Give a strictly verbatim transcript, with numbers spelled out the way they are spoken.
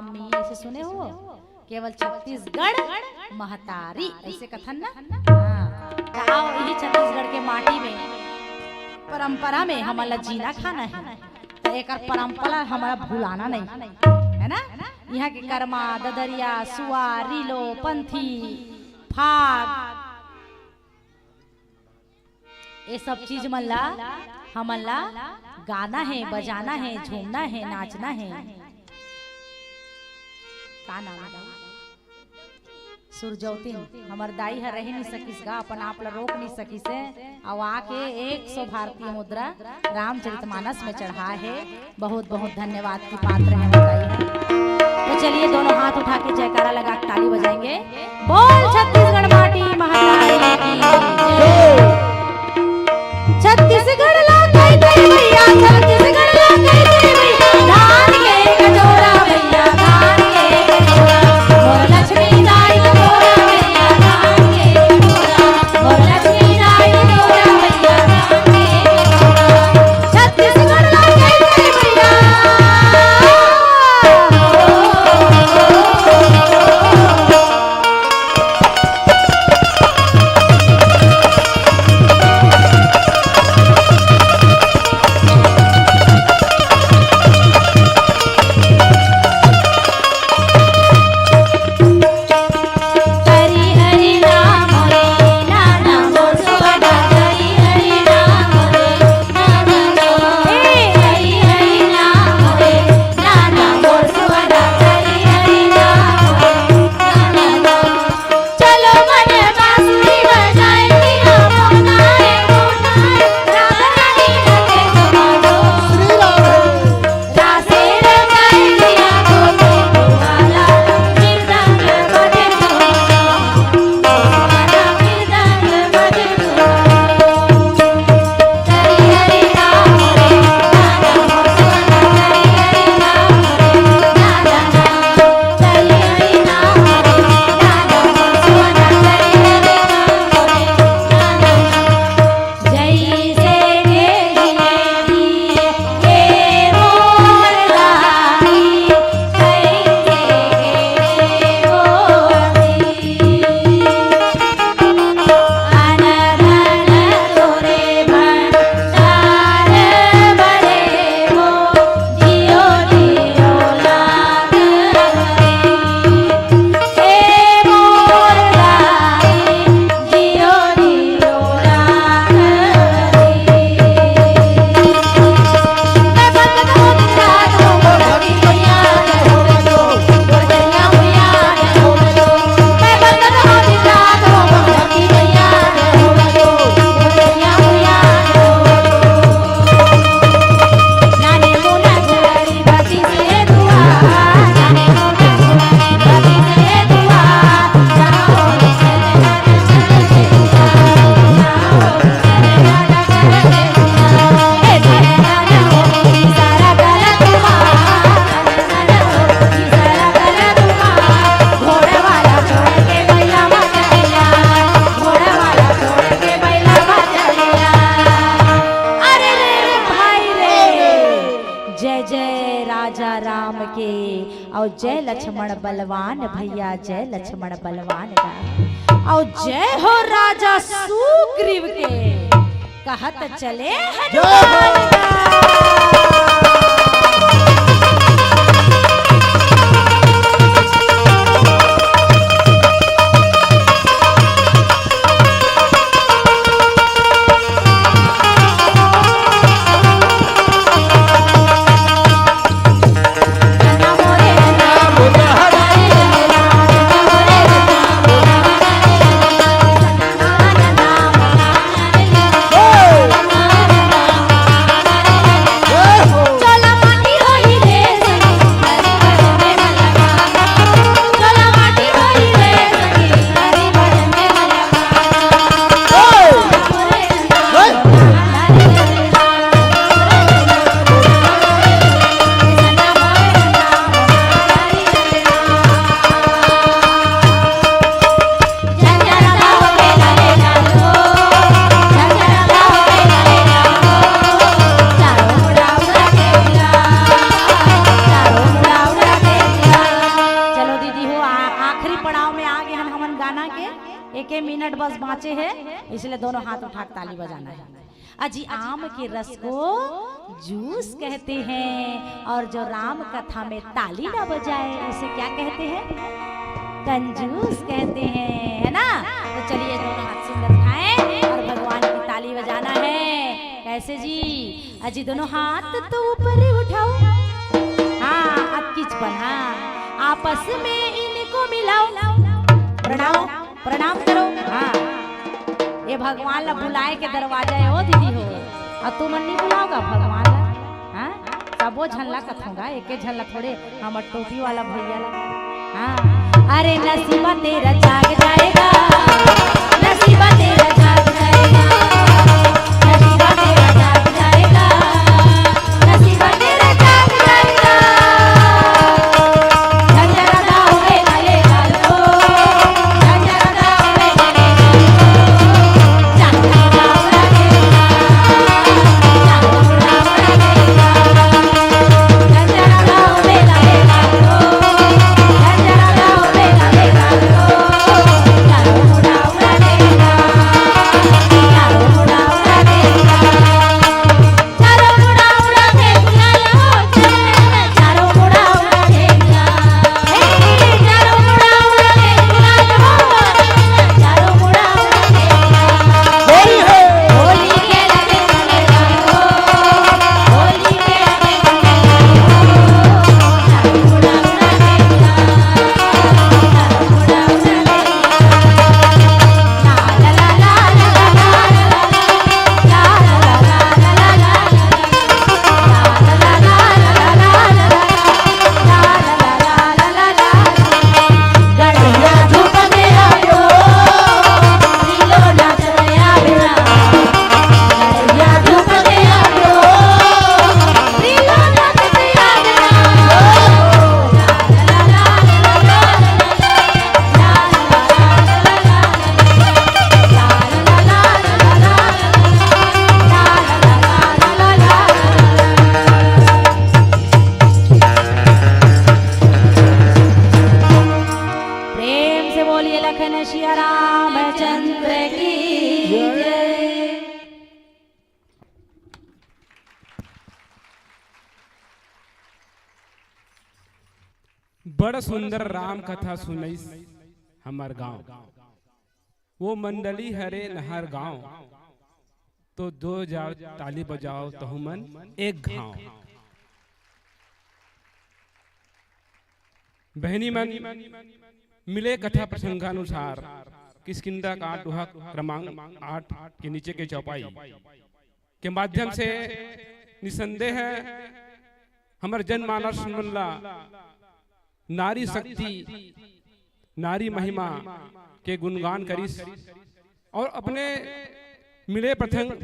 Mummy, ऐसे सुने हो? केवल छत्तीसगढ़ महतारी, ऐसे कथन ना। हाँ, त आओ, यही छत्तीसगढ़ के माटी में, परंपरा में हमन ला जीना खाना है, त एकर परंपरा हमला भुलाना नहीं है ना। यहाँ के करमा, ददरिया, सुआ, रीलो, पंथी, फाग, ये सब चीज मन ला, हमन ला गाना है, बजाना है, झूमना है, नाचना है। का नाम है? सुरजौतिन, हमर दाई ह रह नहीं सकिस गा, अपन आप ला रोक नहीं सकिस है। अउ आके एक सौ भारतीय मुद्रा रामचरितमानस में चढ़ा है। बहुत बहुत धन्यवाद की पात्र है बताई है। तो चलिए, दोनों हाथ उठा के जयकारा लगा के ताली बजाएंगे। बोल छत्तीसगढ़ माटी महारानी की जय। छत्तीसगढ़ ला कई दे भैया, छत्तीसगढ़ ला कई दे भैया, धान के कटोरा भैया, धान के कटोरा, मोर लक्ष्मी दाई कटोरा भैया, धान के कटोरा, मोर लक्ष्मी दाई कटोरा भैया, धान के कटोरा। छत्तीसगढ़ ला कई दे भैया। जय जय राजा राम के, अउ जय लक्ष्मण बलवान भैया, जय लक्ष्मण बलवान का, अउ जय हो राजा सुग्रीव के, कहत चले हनुमान का। के एके मिनट बस बाँचे हे, इसलिए दोनों हाथ उठा के ताली बजाना हे। अजी आम के रस को जूस कहते हैं और जो राम कथा में ताली ना बजाए, उसे क्या कहते हैं? कंजूस कहते हैं, है ना? तो चलिए दोनों हाथ सुंदर उठाएं और भगवान की ताली बजाना है। कैसे जी? अजी दोनों हाथ तो ऊपर उठाओ। हाँ, अब किच बना, आपस में इनको मिलाओ। प्रणाम, प्रणाम करो। हाँ, ये भगवान ला बुलाए के दरवाजा हे, ओ दीदी हो। अउ तुमन नहीं बुलाओगा भगवान ला? हाँ, सबो झन ला कथों गा, एके झन ला थोड़े, हमर टोपी वाला भैया ला। हाँ, अरे नसीबा तेरा जाग जाएगा, नसीबा तेरा जाग जाएगा, नसीबा तेरा जाग जाएगा, नसीबा तेरा जाग जाएगा। प्रेम से बोलिए लखन सिया रामचंद्र की जय। बड़ सुंदर राम कथा सुनइस हमर गांव। वो मंडली हरे नहर गांव, तो दो हजार ताली बजाओ तहु मन एक घांव। बहिनी मन, मिले कथा प्रसंगानुसार किष्किंधा कांड दोहा क्रमांक आठ के नीचे के चौपाई के माध्यम से निसंदेह हमर जनमानस मन ला नारी शक्ति, नारी महिमा के गुणगान करिस और अपने मिले प्रसंग